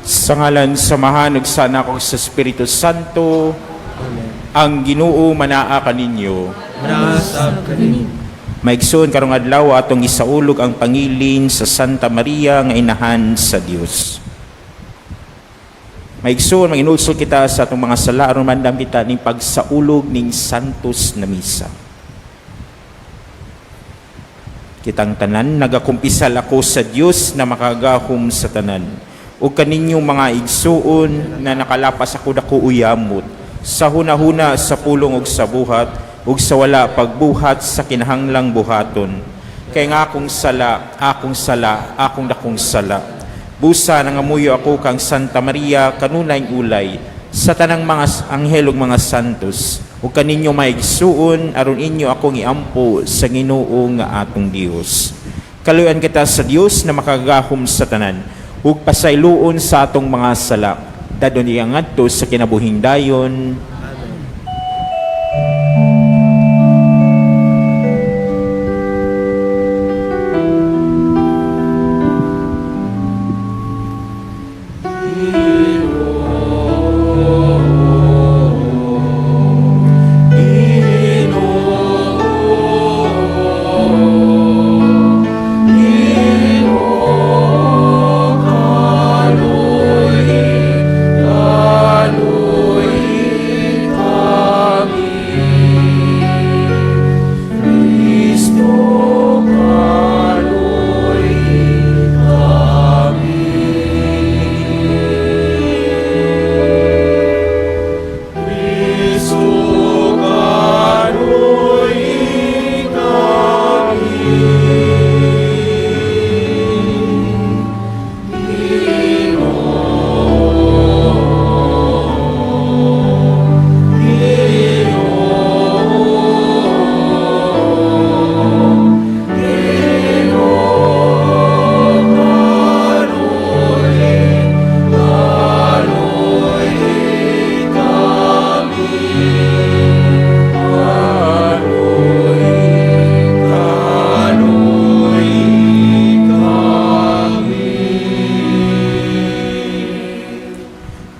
Sa ngalan sa Amahan ug sa Anak ug sa Espiritu Santo. Amen. Ang Ginoo manaa kaninyo. Manaa sab kanimo. Maigsoon, karong adlaw atong isaulog ang pangilin sa Santa Maria nga Inahan sa Dios. Maigsoon, manginulsol kita sa atong mga sala aron mandam kita ning pagsaulog ning Santos na Misa. Kitang tanan, nagakumpisal ako sa Dios na makagahom sa tanan ug kaninyong mga igsuon na nakalapas ako dako uyamot sa hunahuna, sa pulong ug sa buhat ug sa wala pagbuhat sa kinahanglang buhaton. Kay nga akong sala, akong sala, akong dakong sala. Busa nangamuyo ako kang Santa Maria, kanunay ulay, sa tanang mga anghel ug mga santos, ug kaninyo mga igsuon, aron inyo akong iampo sa Ginoo nga atong Dios. Kaluyan kita sa Dios na makagahom sa tanan, ug pasayloon sa atong mga sala. Dadon iya ngadto sa kinabuhing dayon. Amen.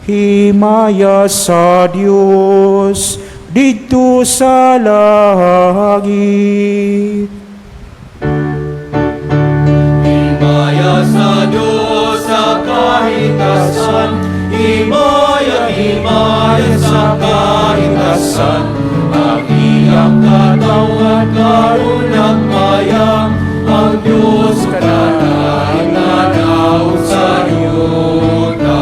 Himaya sa Dios didto sa langit. Himaya sa Diyos sa kahitasan, himaya, himaya sa kahitasan. Ang iyang katawhan karon nagmaya, ang Diyos kananay nanaw sa yuta.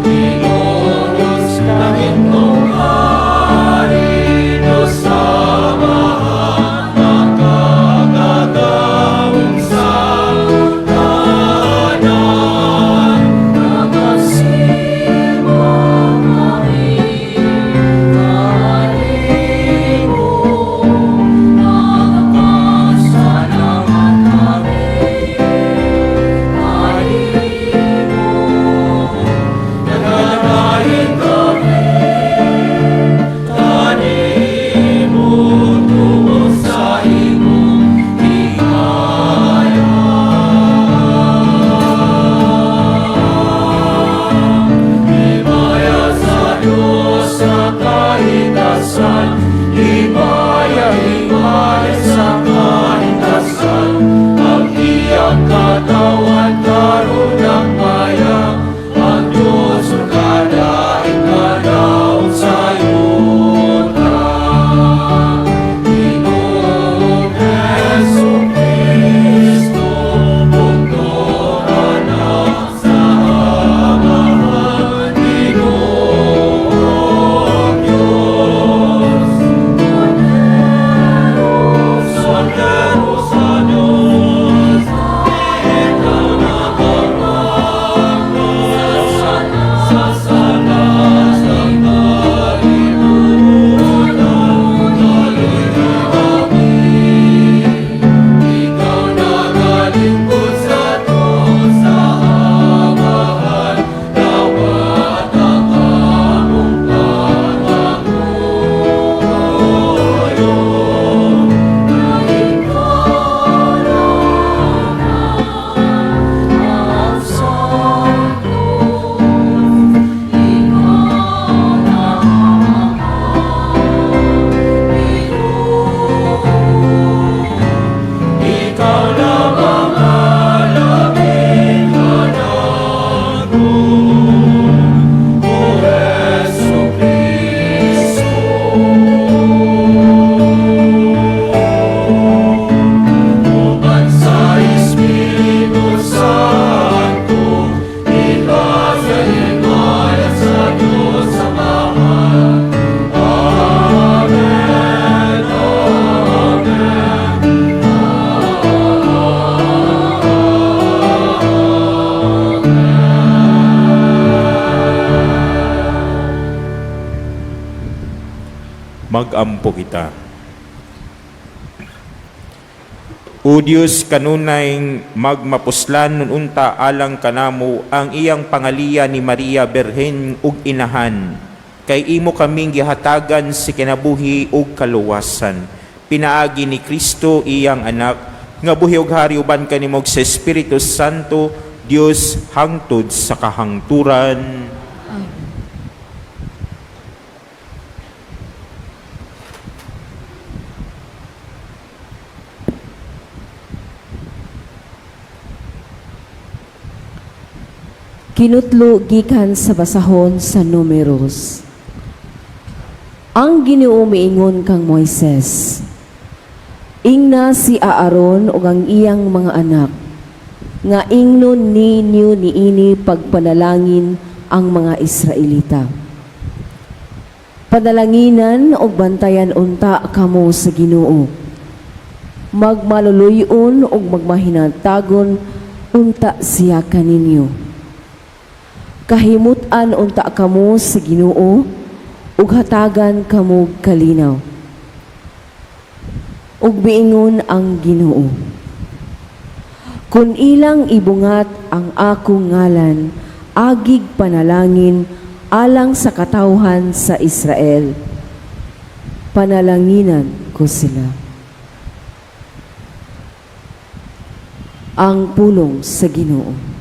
Ginoong Diyos nahimong hari, Diyos Amahan, makakagahom sa tanan. Nagasimba kami kanimo, Magampo kita. O Dios, kanunay magmapuslan unta alang kanamo ang iyang pangaliya ni Maria Birhen ug Inahan. Kay imo kaming gihatagan si kinabuhi ug kaluwasan. Pinaagi ni Kristo iyang anak, nga buhi ug hari uban kanimo sa Espiritu Santo, Dios hangtod sa kahangturan. Kinutlo gikan sa basahon sa Numeros. Ang Ginoo miingon kang Moises: "Ingna si Aaron ug ang iyang mga anak nga ingnon ninyo niini pagpanalangin ang mga Israelita. Panalanginan ug bantayan unta kamo sa Ginoo. Magmaluluy-on ug magmahinatagon unta siya kaninyo. Kahimut-an unta kamo sa Ginoo ug hatagan kamo kalinaw." Ug miingon ang Ginoo: "Kun ilang ibungat ang akong ngalan agig panalangin alang sa katawhan sa Israel, panalanginan ko sila." Ang pulong sa Ginoo.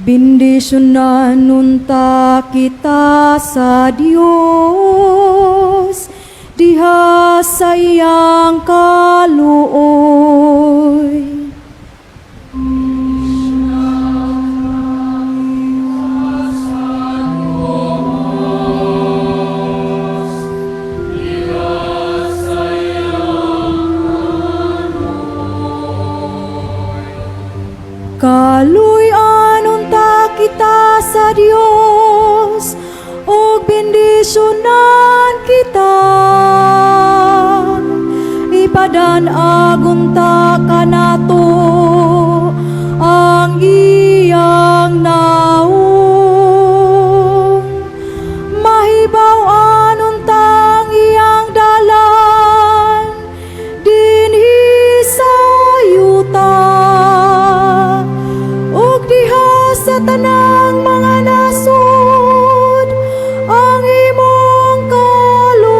Bendisyonan unta kita sa Dios diha sa iyang kaluoy. Kaluy-an unta kita sa Dios ug bendisyonan kita. Ipadan-ag unta kanato ang iyang naong. Mahibaw-an unta ang iyang dalan dinhi sa yuta ug diha sa tanang mga nasod ang imong kaluwasan.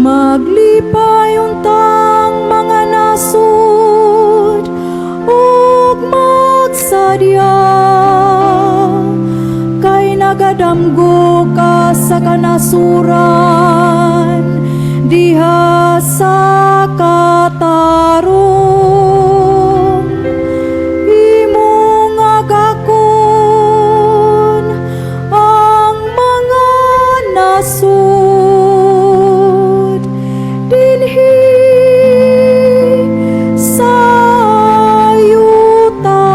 Maglipay untang mga nasod ug magsadya kay nagadamgo ka sa kanasuran diha sa katarong. Imong agakon ang mga nasod dinhi sa yuta.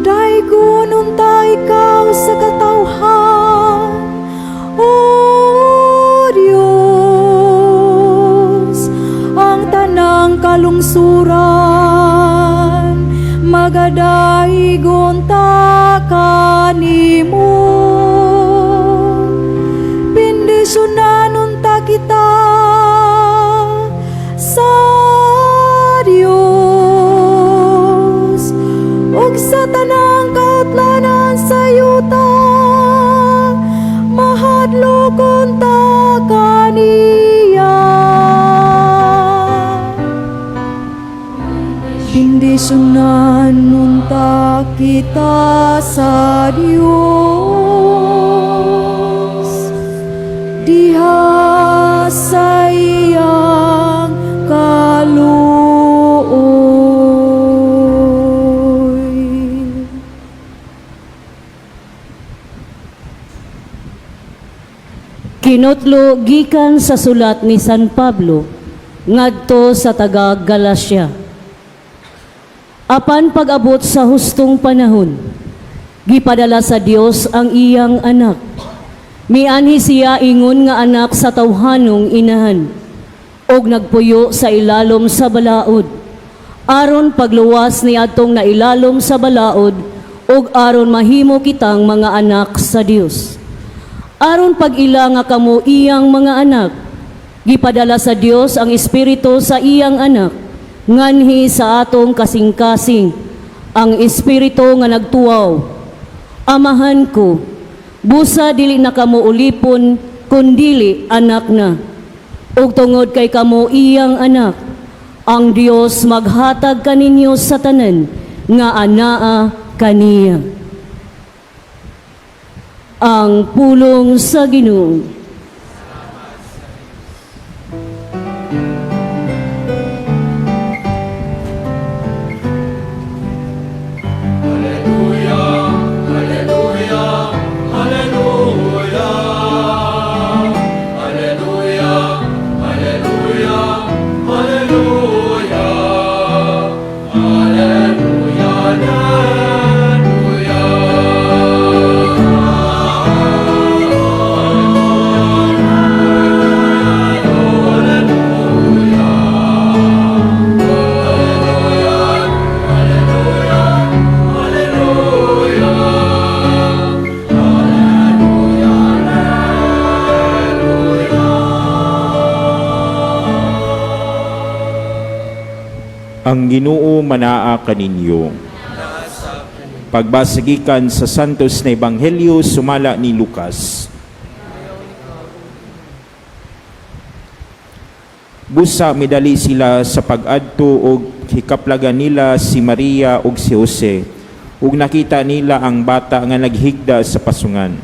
Daygon unta ikaw sa katawhan, O Dios, ang tanang kalungsuran, magadayeg unta kanimo. Bendisyonan unta kita sa Dios ug sa tanang kautlanan sa yuta mahadlok unta kaniya. Bendisyonan unta kita sa Dios diha sa iyang kaluoy. Kinutlo gikan sa sulat ni San Pablo ngadto sa taga Galacia. Apan pag-abot sa hustong panahon, gipadala sa Dios ang iyang anak. Mianhi siya ingon nga anak sa tawhanong inahan, og nagpuyo sa ilalom sa balaod. Aron pagluwas ni adtong nailalom sa balaod, ug aron mahimo kitang mga anak sa Dios. Aron pag-ila nga kamo iyang mga anak, gipadala sa Dios ang Espiritu sa iyang anak, nganhi sa atong kasing-kasing, ang Espiritu nga nagtuwaw. "Amahan ko." Busa dili na kamo ulipon, kundili anak na. Ug tungod kay kamo iyang anak, ang Dios maghatag kaninyo sa tanan nga anaa kaniya. Ang pulong sa Ginoo. Hallelujah, Hallelujah, Hallelujah. Hallelujah, Hallelujah, Hallelujah. Hallelujah, Hallelujah. Ang Ginoo manaa kaninyo. Pagbasa gikan sa Santos na Ebanghelyo sumala ni Lucas. Busa midali sila sa pag-adto og hikaplagan nila si Maria ug si Jose ug nakita nila ang bata nga naghigda sa pasungan.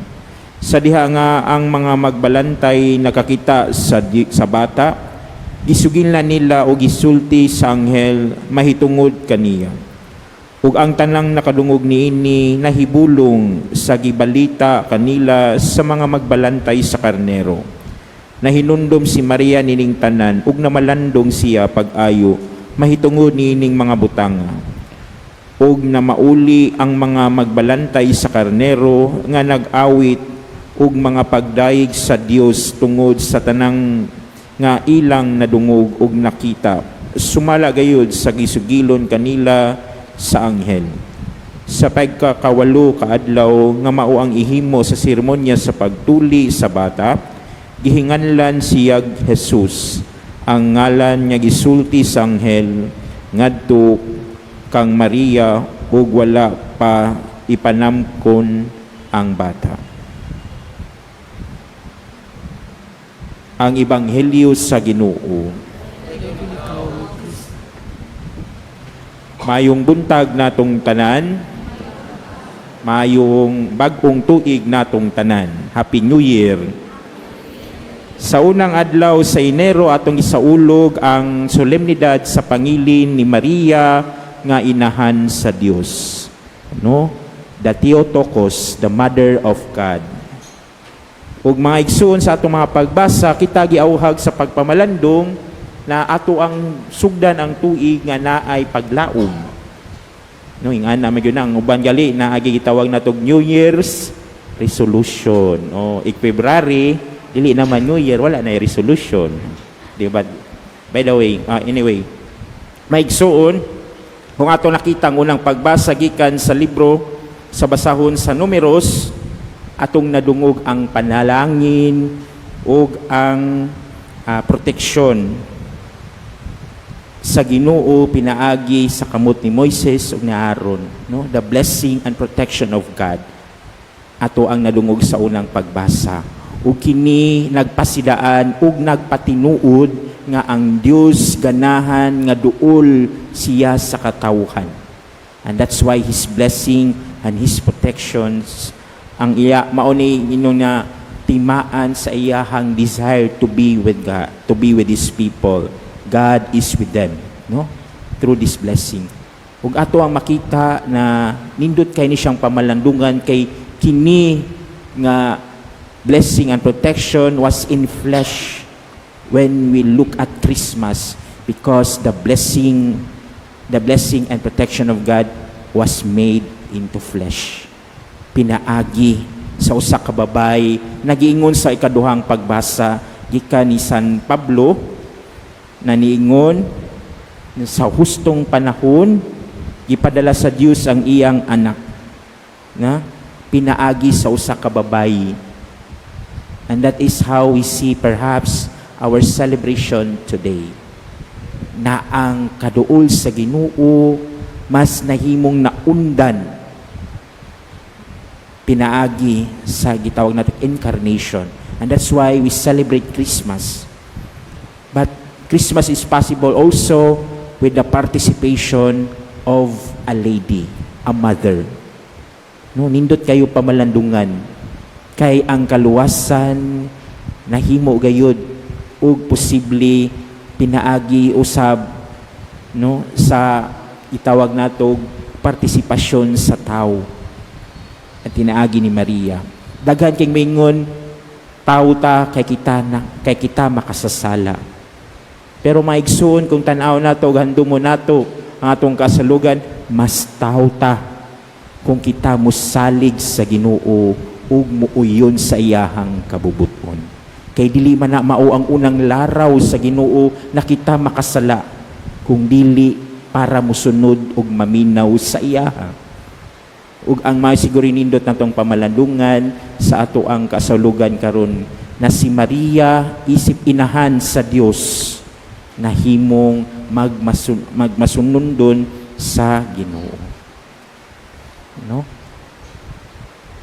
Sa diha nga ang mga magbalantay nakakita sa bata, gisugilnan nila og gisulti sa anghel mahitungod kaniya. Ug ang tanang nakadungog niini nahibulong sa gibalita kanila sa mga magbalantay sa karnero. Nahinumdom si Maria nining tanan ug namalandong siya pag-ayo mahitungod niining mga butanga. Ug namauli ang mga magbalantay sa karnero nga nag-awit ug mga pagdayeg sa Dios tungod sa tanang nga ilang nadungog ug nakita, sumala gayud sa gisugilon kanila sa anghel. Sa pagkakawalo ka adlaw, nga mao ang ihimo sa seremonya sa pagtuli sa bata, gihinganlan siyag Jesus, ang ngalan nga gisulti sa anghel ngadto kang Maria, ug wala pa ipanamkon ang bata. Ang Ebanghelyo sa Ginoo. Mayong buntag natong tanan. Mayong bag-ong tuig natong tanan. Happy New Year. Sa unang adlaw sa Enero, atong isaulog ang solemnidad sa pangilin ni Maria nga inahan sa Dios. No? The Theotokos, the Mother of God. Ug mga igsuon, sa atong mga pagbasa, kita giawhag sa pagpamalandong na ato ang sugdan ang tuig nga naay paglaom. No, ingana man gyud na ang uban gali na agi gitawag natog New Year's resolution. O ik February dili naman New Year, wala na resolution. Di ba? By the way, anyway, maigsuon, kung ato nakita ang unang pagbasa gikan sa libro sa basahon sa Numeros, atong nadungog ang panalangin ug ang proteksyon sa Ginoo pinaagi sa kamot ni Moises ug ni Aaron, no? The blessing and protection of God ato ang nadungog sa unang pagbasa, ug kini nagpasidaan ug nagpatinuod. nga ang Dios ganahan nga duol siya sa katawhan. And that's why His blessing and His protections ang iya mao ni ingon nga timaan sa iyahang desire to be with God, to be with His people. God is with them, no? Through this blessing. Ug ato ang makita na nindot kay ni siyang pamalandungan kay kini nga blessing and protection was in flesh when we look at Christmas, because the blessing and protection of God was made into flesh. Pinaagi sa usa ka babay, nagiingon sa ikaduhang pagbasa gikan ni San Pablo na niingon sa hustong panahon gipadala sa Dios ang iyang anak na pinaagi sa usa ka babayi. And that is how we see perhaps our celebration today, na ang kaduol sa Ginoo mas nahimong naundan pinaagi sa gitawag natin incarnation. And that's why we celebrate Christmas. But Christmas is possible also with the participation of a lady, a mother. No, nindot kayo pamalandungan kay ang kaluwasan nahimo gayud ug posible pinaagi usab, no, sa itawag nato partisipasyon sa tao at tinaagi ni Maria. Daghan kay maingon tao ta kay kita na kay kita makasasala. Pero maigsuon, kung tan-aw nato ug handumon nato ang atong kasalugan, mas tao ta kung kita musalig sa Ginoo ug muuyon sa iyahang kabubuton. Kay dili man na mao ang unang laraw sa Ginoo na kita makasala kung dili para musunod ug maminaw sa iyaha. Ug ang masiguro nindot natong pamalandungan sa ato ang kasalugan karon na si Maria isip inahan sa Dios nahimong magmasunundon sa Ginoo. No?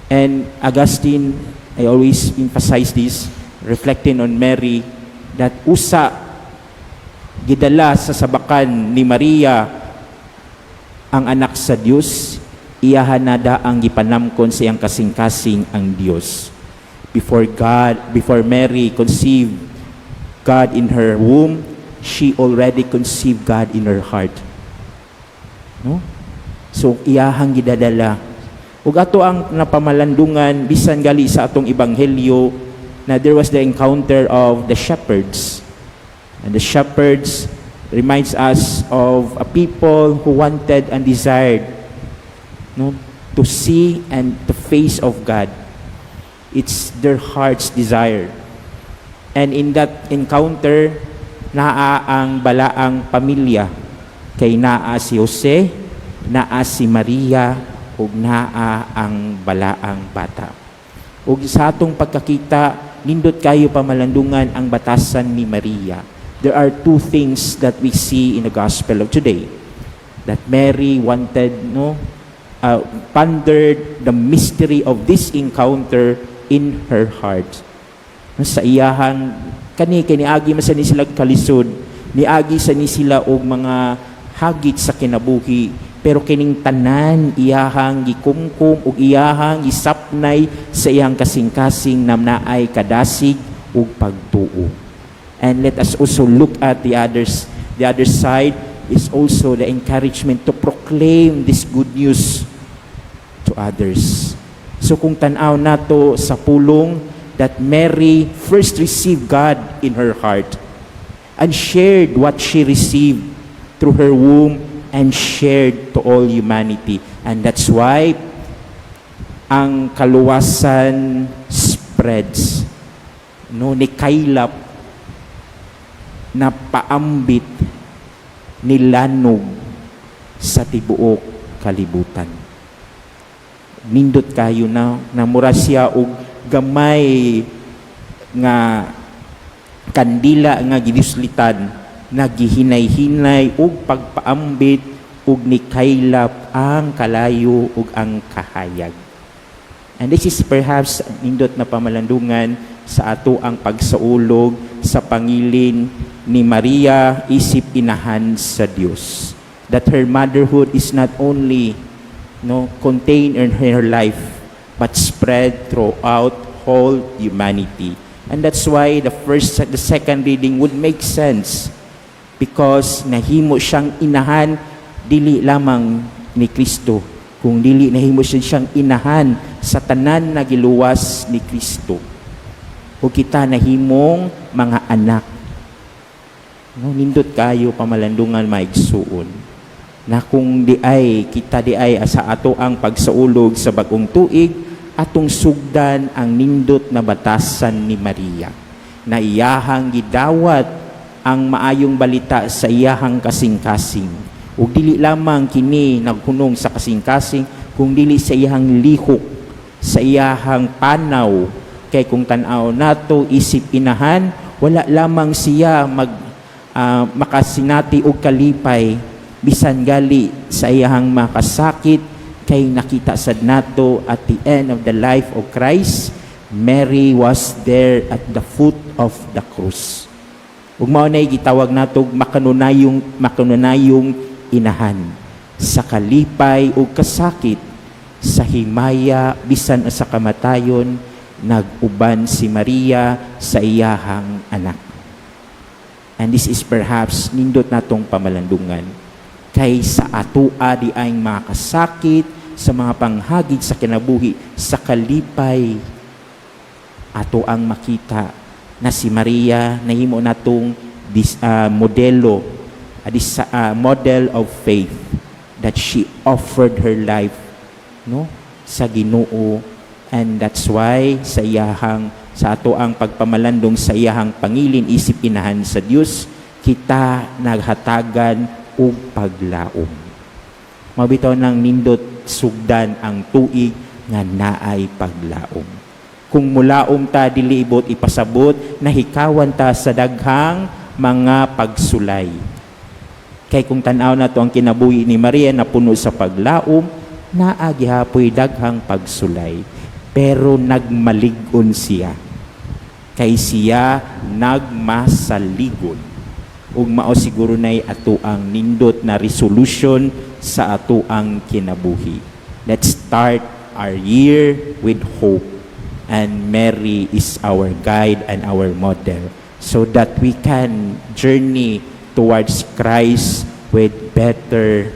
And Augustine, I always emphasize this, reflecting on Mary, that usa gidala sa sabakan ni Maria ang anak sa Dios, iyahan nada ang gipanamkon sa iyang kasing-kasing ang Dios. Before God, before Mary conceived God in her womb, she already conceived God in her heart. No? So iyahang gidadala. Ug ato ang napamalandungan bisan gali sa atong ebanghelyo na there was the encounter of the shepherds. And the shepherds reminds us of a people who wanted and desired, no, to see and the face of God. It's their heart's desire. And in that encounter, naa ang balaang pamilya. Kay naa si Jose, naa si Maria, ug naa ang balaang bata. Ug sa atong pagkakita, nindot kayo pamalandungan ang batasan ni Maria. There are two things that we see in the gospel of today. That Mary wanted, no, pondered the mystery of this encounter in her heart. Sa iyahang kani kay niagi man sa ni sila kalisod, niagi sa ni sila og mga hagit sa kinabuhi, pero kining tanan iyahang gikumkum ug iyahang gisapnay sa iyang kasing-kasing na naay kadasig ug pagtuo. And let us also look at the other side is also the encouragement to proclaim this good news to others. So kung tan-aw nato sa pulong that Mary first received God in her heart and shared what she received through her womb and shared to all humanity. And that's why ang kaluwasan spreads. No, ni kaylap na paambit nilanog sa tibuok kalibutan. Nindot kayo na namura siya og gamay nga kandila nga giduslitan, nagihinay-hinay ug pagpaambit ug nikaylap ang kalayo ug ang kahayag. And this is perhaps nindot na pamalandungan sa ato ang pagsaulog sa pangilin ni Maria isip inahan sa Dios. That her motherhood is not only, no, contained in her life but spread throughout whole humanity. And that's why the second reading would make sense because nahimo siyang inahan dili lamang ni Kristo, kung dili nahimo siya siyang inahan sa tanan na giluwas ni Kristo. Ug kita nahimong mga anak. No, nindot kayo pamalandungan, maigsuon, na kung di ay kita di ay sa ato ang pagsaulog sa bagong tuig, atong sugdan ang nindot na batasan ni Maria na iyahang gidawat ang maayong balita sa iyahang kasing-kasing, ug dili lamang kini naghunong sa kasing-kasing kung dili sa iyahang lihok, sa iyahang panaw, kay kung tan-aw nato, isip inahan, wala lamang siya mag makasinati og kalipay bisan gali sa iyahang makasakit, kay nakita sad nato at the end of the life of Christ, Mary was there at the foot of the cross. Ug mao nay gitawag nato makanunayong inahan sa kalipay ug kasakit, sa himaya bisan sa kamatayon, nag-uban si Maria sa iyahang anak. And this is perhaps nindot natong pamalandungan kay sa atoa di ay mga kasakit, sa mga panghagid sa kinabuhi, sa kalipay, ato ang makita na si Maria nahimo natong this modelo, this model of faith, that she offered her life, no, sa Ginoo. And that's why sa ato ang pagpamalandong sa iyahang pangilin isip inahan sa Dios, kita naghatagan og paglaom. Mabitaw nang nindot sugdan ang tuig nga naay paglaom. Kung mulaom ta, dili ibot ipasabot nahikawan ta sa daghang mga pagsulay. Kay kung tan-aw nato ang kinabuhi ni Maria na puno sa paglaom, naa gihapoy daghang pagsulay. Pero nagmalig-on siya. Kay siya nagmasaligon. Ug mao siguro nay ato ang nindot na resolution sa ato ang kinabuhi. Let's start our year with hope. And Mary is our guide and our model so that we can journey towards Christ with better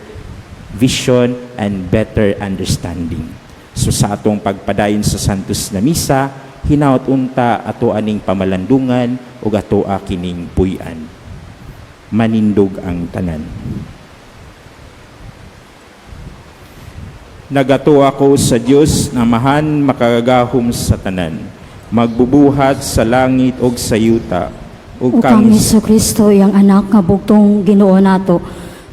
vision and better understanding. So sa atong pagpadayon sa Santos na Misa, hinaot unta ato aning pamalandungan ug ato kining puy-an. Manindog ang tanan. Nagatuo ako sa Dios na Amahan makagagahom sa tanan, magbubuhat sa langit ug sa yuta, ug Ug kang Hesus Kristo, iyang anak nga bugtong Ginoo nato,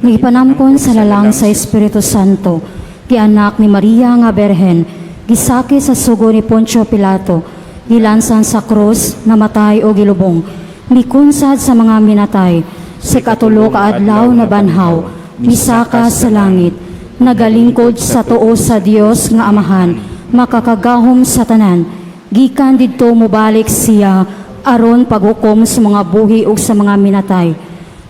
nga gipanamkon sa lalang sa Espiritu Santo, gianak ni Maria nga Berhen, gisaki sa sugo ni Poncio Pilato, gilansan sa krus, namatay o gilubong, mikunsad sa mga minatay, sa ikatulo ka adlaw nabanhaw, misaka sa langit, nagalingkod sa tuo sa Dios nga Amahan, makakagahom sa tanan, gikan didto mobalik siya aron paghukom sa mga buhi ug sa mga minatay.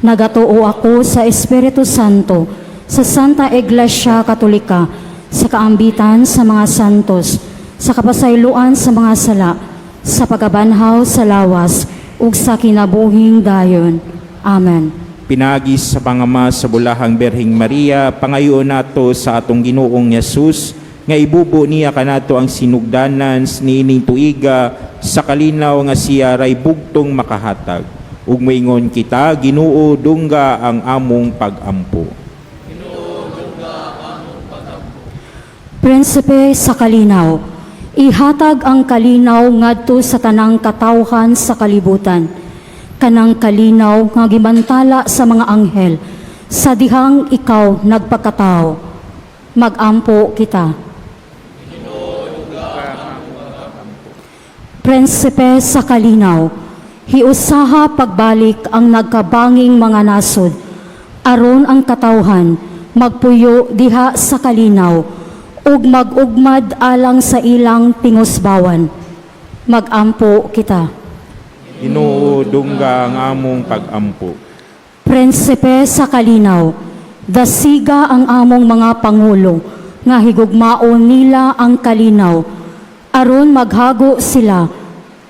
Nagatuo ako sa Espiritu Santo, sa Santa Iglesia Katolika, sa kaambitan sa mga santos, sa kapasayloan sa mga sala, sa pagkabanhaw sa lawas, ug sa kinabuhing dayon. Amen. Pinagi sa pangama sa bulahang Birheng Maria, pangayoon nato sa atong Ginoong Yesus nga ibubo niya kanato ang sinugdanan niining tuiga sa kalinaw nga siya ray bugtong makahatag. Ug moingon kita, Ginoo, dungga ang among pagampo. Prinsipe sa kalinaw, ihatag ang kalinaw ngadto sa tanang katawhan sa kalibutan. Kanang kalinaw nga gimantala sa mga anghel sa dihang ikaw nagpakatao. Magampo kita. Prinsipe sa kalinaw, hiusaha pagbalik ang nagkabanging mga nasod, aron ang katawhan magpuyo diha sa kalinaw, ug mag-ugmad alang sa ilang pingusbawan. Magampo kita. Ginoo, dungga ang among pagampo. Prinsipe sa kalinaw, dasiga ang among mga pangulo, nga higugmaon nila ang kalinaw, aron maghago sila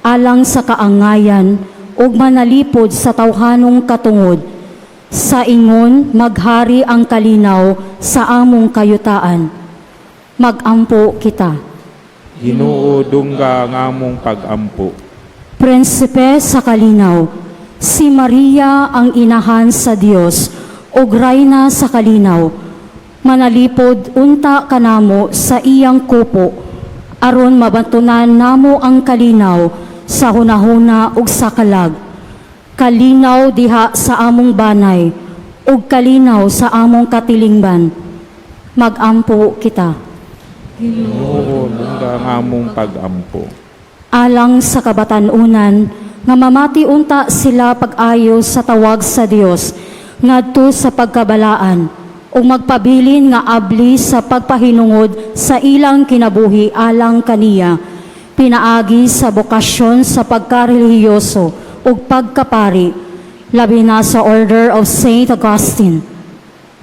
alang sa kaangayan ug manalipod sa tawhanong katungod. Sa ingon maghari ang kalinaw sa among kayutaan. Magampo kita. Ginoo, dungga ang among pagampo. Prinsipe sa kalinaw, si Maria ang inahan sa Dios ug rayna sa kalinaw. Manalipod unta kanamo sa iyang kupo aron mabantunan namo ang kalinaw sa hunahuna ug sa kalag. Kalinaw diha sa among banay ug kalinaw sa among katilingban. Magampo kita. Ginoo, dungga ang among pagampo. Alang sa kabatan-unan nga mamati unta sila pag-ayo sa tawag sa Dios ngadto sa pagkabalaan ug magpabilin nga abli sa pagpahinungod sa ilang kinabuhi alang kaniya pinaagi sa bokasyon sa pagkarelihiyoso ug pagkapari, labi na sa Order of Saint Augustine.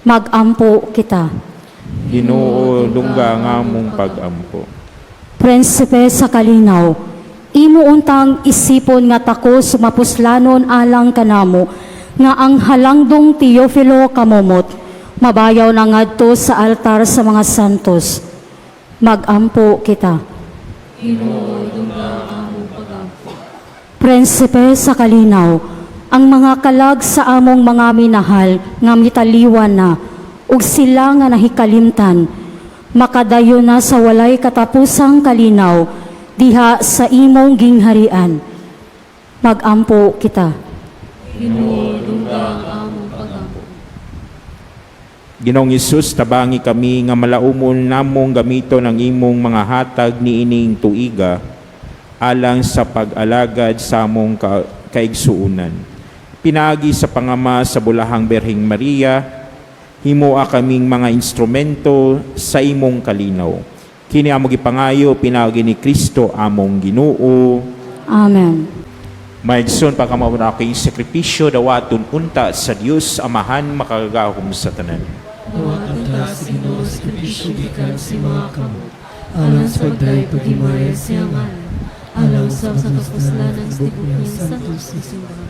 Magampo kita. Ginoo, dungga ang among pagampo. Prinsipe sa kalinaw, imo untang isipon nga tako sumapuslanon alang kanamo, nga ang halangdong Teofilo Camomot, mabayaw na ngadto sa altar sa mga santos. Magampo kita. Prinsipe sa kalinaw, ang mga kalag sa among mga minahal nga mitaliwan na, ug sila nga nahikalimtan, makadayon na sa walay katapusang kalinaw, diha sa imong gingharian. Magampo kita. Ginoong Hesus, tabangi kami nga malaumon namong gamiton ang imong mga hatag niining tuiga alang sa pag-alagad sa among kaigsuonan. Pinaagi sa pangama sa Bulahang Berheng Maria, himoa kaming mga instrumento sa imong kalinaw. Kini among gipangayo pinaagi ni Kristo among Ginoo. Amen. Mga igsoon, pagkamao aking sakripisyo, dawaton unta sa Dios Amahan makagagahom sa tanan. Dawaton ta sa Ginoo sa sakripisyo gikan sa mga kamot, alang sa pagdayeg paghimaya sa iyang ngalan, alang sa kapuslanan sa tibuok niyang santos nga simbahan.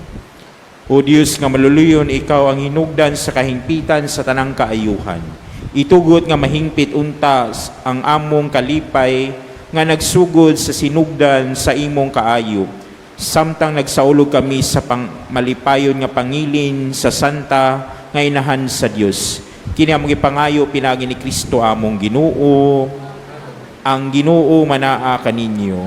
O Dios nga maluluyon, ikaw ang hinugdan sa kahingpitan sa tanang kaayuhan. Itugot nga mahingpit unta ang among kalipay nga nagsugod sa sinugdan sa imong kaayo. Samtang nagsaulog kami sa pang malipayon nga pangilin sa Santa nga inahan sa Dios. Kini among gipangayo pinaagi ni Kristo among Ginoo. Ang Ginoo manaa kaninyo.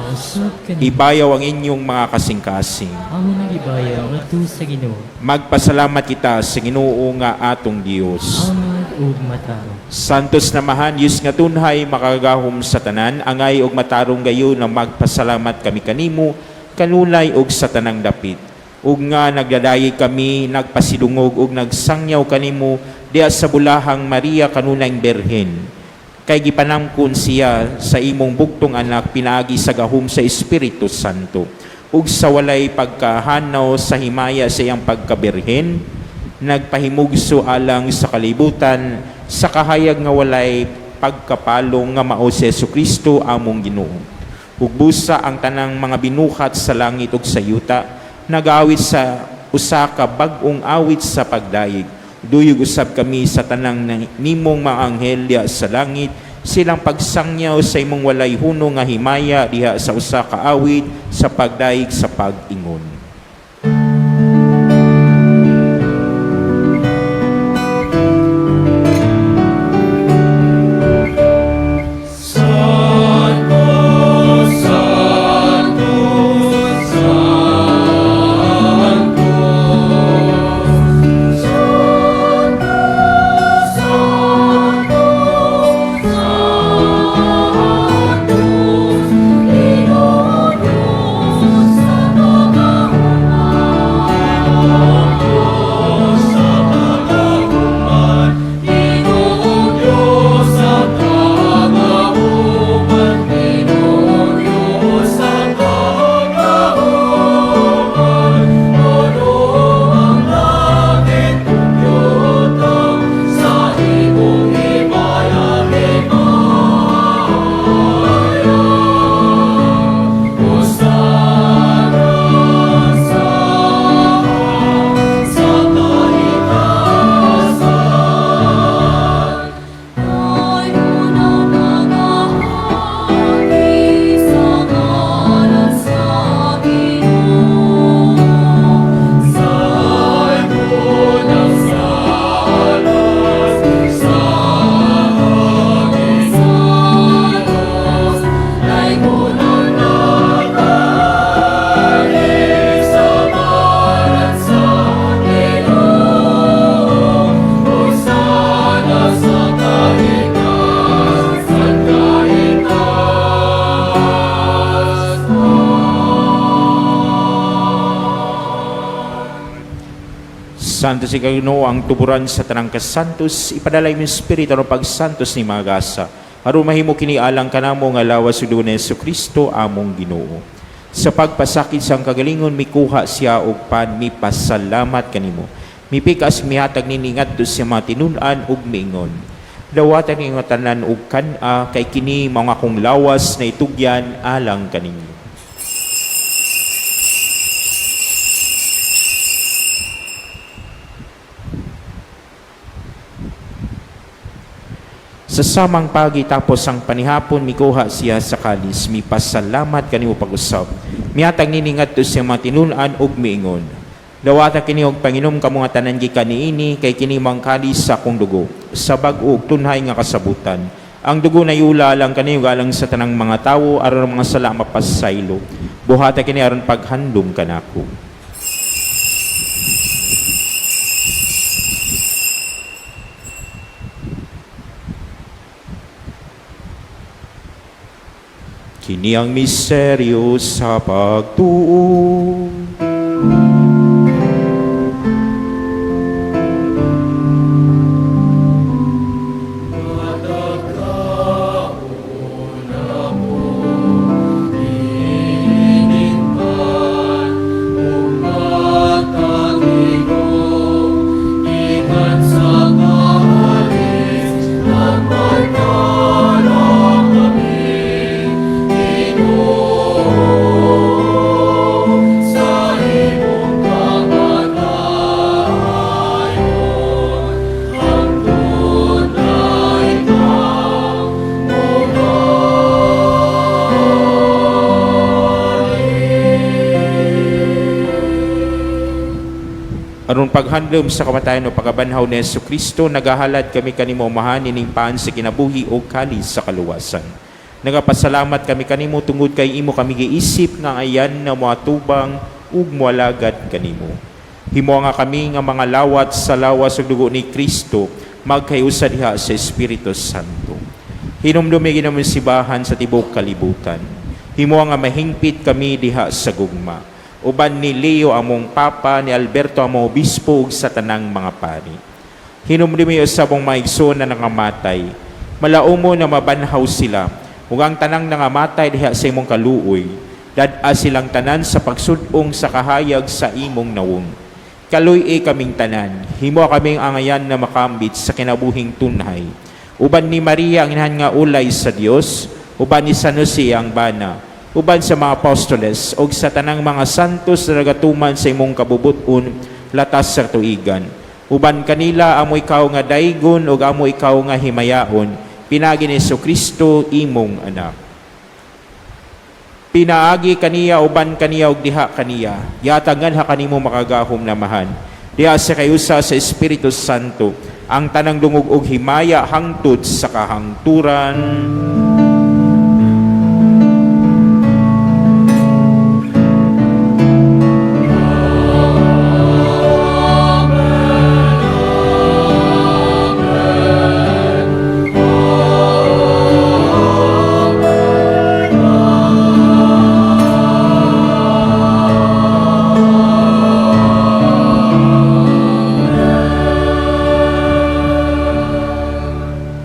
Usab kanimo. Ibayaw ang inyong mga kasing-kasing. Amo nang ibayaw ngadto sa Ginoo. Magpasalamat kita sa Ginoo nga atong Dios. Angay ug matarong. Santos na Amahan, Diyos nga tunhay, makagagahom sa tanan, angay og matarong gayon na magpasalamat kami kanimo, kanunay og sa tanang dapit. Ug nga nagdadayeg kami, nagpasidungog ug nagsangyaw kanimo diha sa bulahang Maria kanunayng Berhen. Kay gipanangkon siya sa imong bugtong anak pinaagi sa gahom sa Espiritu Santo. Ug sa walay pagkahanaw sa himaya sa iyang pagkabirhen, nagpahimugso alang sa kalibutan sa kahayag nga walay pagkapalong nga mao si Kristo among Ginoo. Ug busa ang tanang mga binuhat sa langit ug sa yuta nagawit sa usa ka bag-ong awit sa pagdayeg. Duyog usab kami sa tanang nimong mga anghel diha sa langit, silang pagsangyaw sa imong walay hunong nga himaya diha sa usa ka awit sa pagdayeg sa pag-ingon. Santo, Santo, Santo. Santo, Santo, Santo, Ginoo Dios sa pagkahom. Santos ikaw Ginoo, ang tuburan sa tanang kasantos, ipadala imong Espiritu aron pagsantos ni mga gasa. Aron mahimo kini alang kanamo nga lawas ug dugo ni Kristo among Ginoo. Sa pagpasakit sa kagalingon, mikuha siya og pan, mipasalamat kanimo. Mipikas, mihatag nini ngadto sa mga tinun-an ug miingon: "Dawata ninyo tanan ug kan-a, kay kini mao akong lawas na itugyan alang kaninyo." Sa samang pagi tapos ang panihapon, mikuha siya sa kalis, mipasalamat kanimo pag-usab. Mihatag nini ngadto sa mga tinun-an ug miingon: "Dawata kini og panginom kamo nga tanan gikan niini, kay kini mao ang kalis sa akong dugo sa bag-o ug tunhay nga kasabutan. Ang dugo nayula alang kaninyo alang sa tanang mga tawo aron ang mga sala mapasaylo. Buhata kini aron paghandom kanako." Kini ang misteryo sa pagtuo. Gikan sa kahalis nagpagdala kami, Ginoo, sa imong kamatayon, hangtod na ikaw mobalik. Aron paghandom sa kamatayon o pagkabanhaw ni Hesus Kristo, nagahalad kami kanimo, Amahan, ining pan sa kinabuhi o kalis sa kaluwasan. Nagapasalamat kami kanimo tungod kay imo kami giisip nga ayan na moatubang ug moalagad kanimo. Himo nga kami nga mga lawat sa lawas ug dugo ni Kristo magkayusa diha sa Espiritu Santo. Hinumdumi, Ginoo, simbahan sa tibuok kalibutan. Himo nga mahingpit kami diha sa gugma. Uban ni Leo among Papa, ni Alberto among Obispo ug sa tanang mga pari. Hinumdumi usab ang mga igsoon na nangamatay. Malaumo na mabanhaw sila. Ug ang tanang nangamatay diha sa imong kaluoy. Dad-a silang tanan sa pagsud-ong sa kahayag sa imong nawong. Kaluy-i kaming tanan. Himo kaming angayan na makambit sa kinabuhing tunhay. Uban ni Maria ang inahan nga ulay sa Dios, uban ni San Jose ang bana, uban sa mga apostoles ug sa tanang mga santos na nagatuman sa imong kabubut-on latas sa tuigan. Uban kanila amo ikaw nga daygon ug amo ikaw nga himayaon pinaagi ni Kristo imong anak. Pinaagi kaniya, uban kaniya ug diha kaniya, yatagan ha kanimo makagahom na Amahan diha sa kayusa sa Espiritu Santo ang tanang dungog og himaya hangtod sa kahangturan.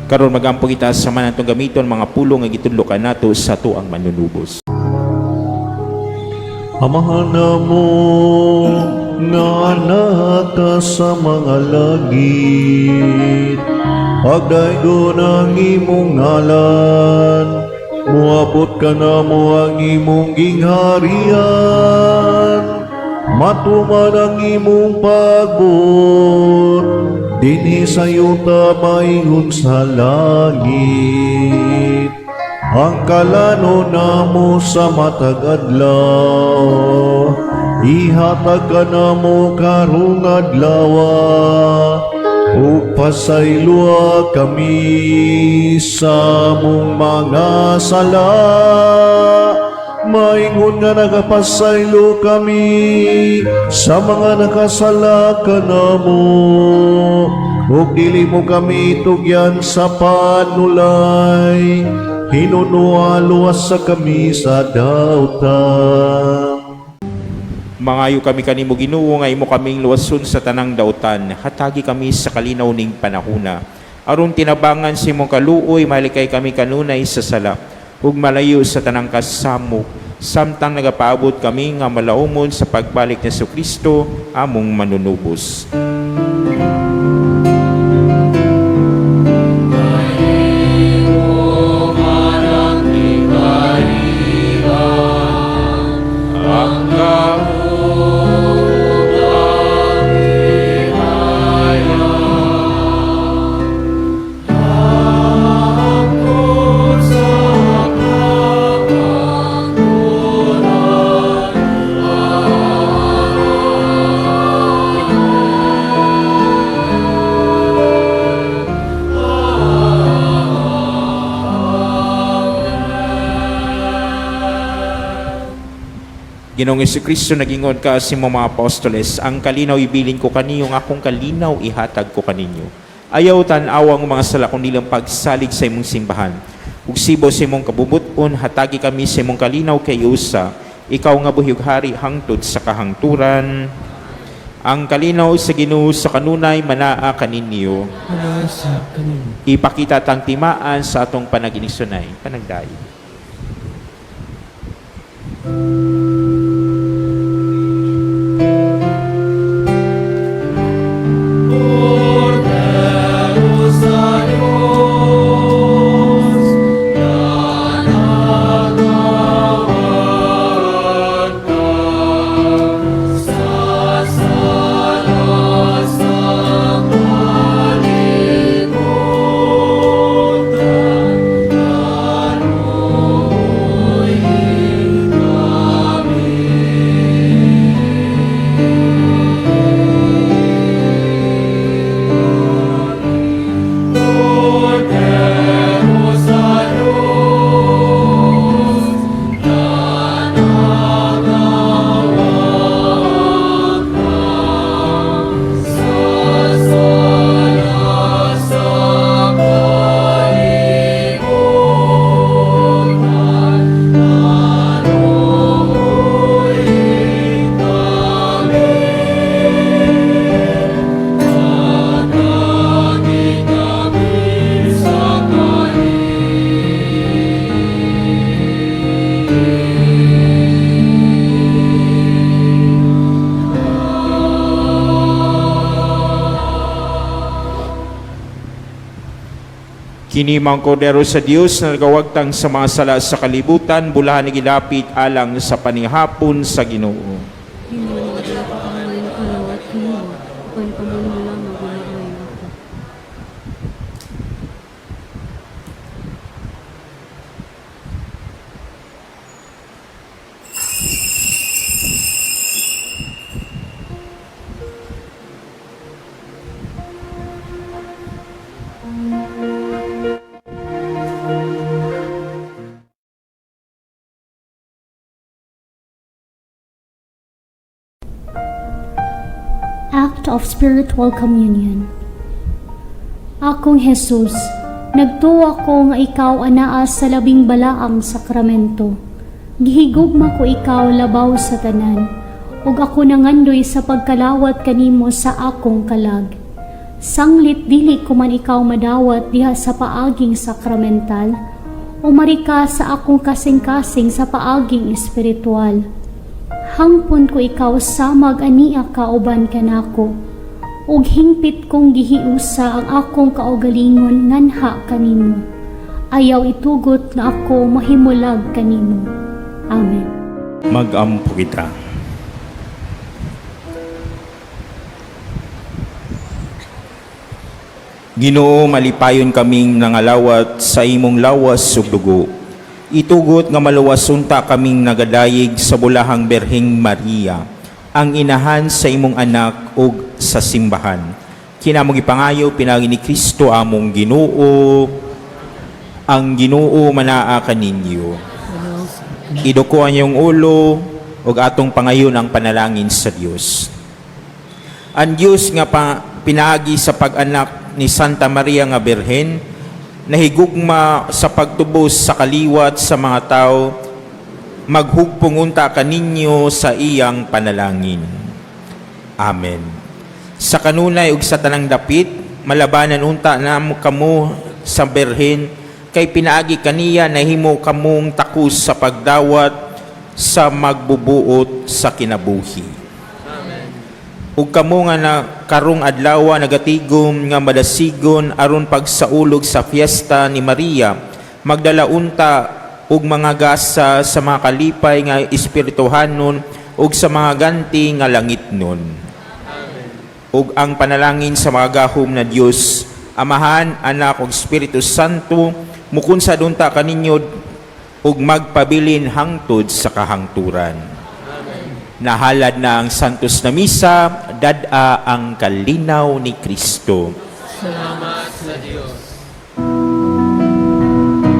Karon magampo kita sa man atong gamiton mga pulong nga gitudlo kanato sa atuang manunubos. Amahan namo nga naa ka sa mga langit, pagdaygon ang imong ngalan, muabot kanamo ang imong gingharian, matuman ang imong pagbuot, dinhi sa yuta maingon sa langit. Ang kalanon namo sa matag adlaw, ihatag kanamo karong adlaw, ug pasayloa kami sa among mga sala, maingon nga nagapasaylo kami sa mga nakasala kanamo, ug dili mo kami tugyan sa panulay, hinunoa luwasa kami sa dautan. Mangayo kami kanimo, Ginoo, nga imo kaming luwason sa tanang dautan. Hatagi kami sa kalinaw ning panahuna. Aron tinabangan sa imong kaluoy, malikay kami kanunay sa sala ug malayo sa tanang kasamok, samtang nagapaabot kami nga malaumon sa pagbalik ni Kristo among manunubos. Ginoong Kristo, nagingon ka sa imong mga apostoles, "Ang kalinaw ibilin ko kaniyo, ang akong kalinaw ihatag ko kaninyo. Ayaw tan-awa ang mga sala kundi ang pagsalig sa imong simbahan. Ug sibo sa imong kabubut-on, hatagi kami sa imong kalinaw kay usa, ikaw nga buhi ug hari hangtod sa kahangturan." Ang kalinaw sa Ginoo sa kanunay manaa kaninyo. Manaa sab kanimo. Ipakita tang timaan sa atong panaginigsunay. Panagdayon. Kordero sa Diyos, nanagawad ka sa sala sa kalibutan, kaluoyi kami. Kordero sa Diyos, nanagawad ka sa sala sa kalibutan, kaluoyi kami. Hatagi kami sa Kini ang kordero sa Dios na nagawagtang sa mga sala sa kalibutan, bulahan ni gilapit alang sa panihapon sa Ginoo. Ginoo, wala pa kami kalawat kanimo, apan pamuno lang nga ginamay ako. Act of Spiritual Communion. Akong Jesus, nagtuwa ko nga ikaw anaa sa labing balaang sakramento. Gihigugma ko ikaw labaw sa tanan, ug ako nangandoy sa pagkalawat kanimo sa akong kalag. Sanglit dili ko man ikaw madawat diha sa paaging sakramental, umari ka sa akong kasing-kasing sa paaging espiritual. Hangpon ko ikaw samag ania kauban kanako. Ug hingpit kong gihiusa ang akong kaugalingon nganha kanimo. Ayaw itugot nga ako mahimulag kanimo. Amen. Mag-ampo kita. Ginoo, malipayon kaming nangalawat sa imong lawas ug dugo. Itugot nga maluwas unta kaming nagadayig sa bulahang Berheng Maria, ang inahan sa imong anak ug sa simbahan. Kini among gipangayo pinaagi ni Kristo among Ginoo. Ang Ginoo manaa kaninyo. Iduko ang inyong ulo ug atong pangayon ang panalangin sa Dios. Ang Dios nga pinaagi sa pag-anak ni Santa Maria nga Birhen nahigugma sa pagtubos sa kaliwat sa mga tao. Maghugpong unta kaninyo sa iyang panalangin. Amen. Sa kanunay ug sa tanang dapit, malabanan unta namo kamo sa Birhen, kay pinaagi kaniya nahimo kamong takos sa pagdawat sa magbubuot sa kinabuhi. Ug kamo nga na karong adlaw nagatigom nga madasigon aron pagsaulog sa fiesta ni Maria, magdala unta og mga gasa sa mga kalipay nga espirituhanon ug sa mga ganti nga langitnon. Ug ang panalangin sa makagagahom na Dios, Amahan, Anak ug Espiritu Santo, mukunsad unta kaninyo ug magpabilin hangtod sa kahangturan. Nahalad na ang Santos na Misa, dad-a ang kalinaw ni Kristo. Salamat.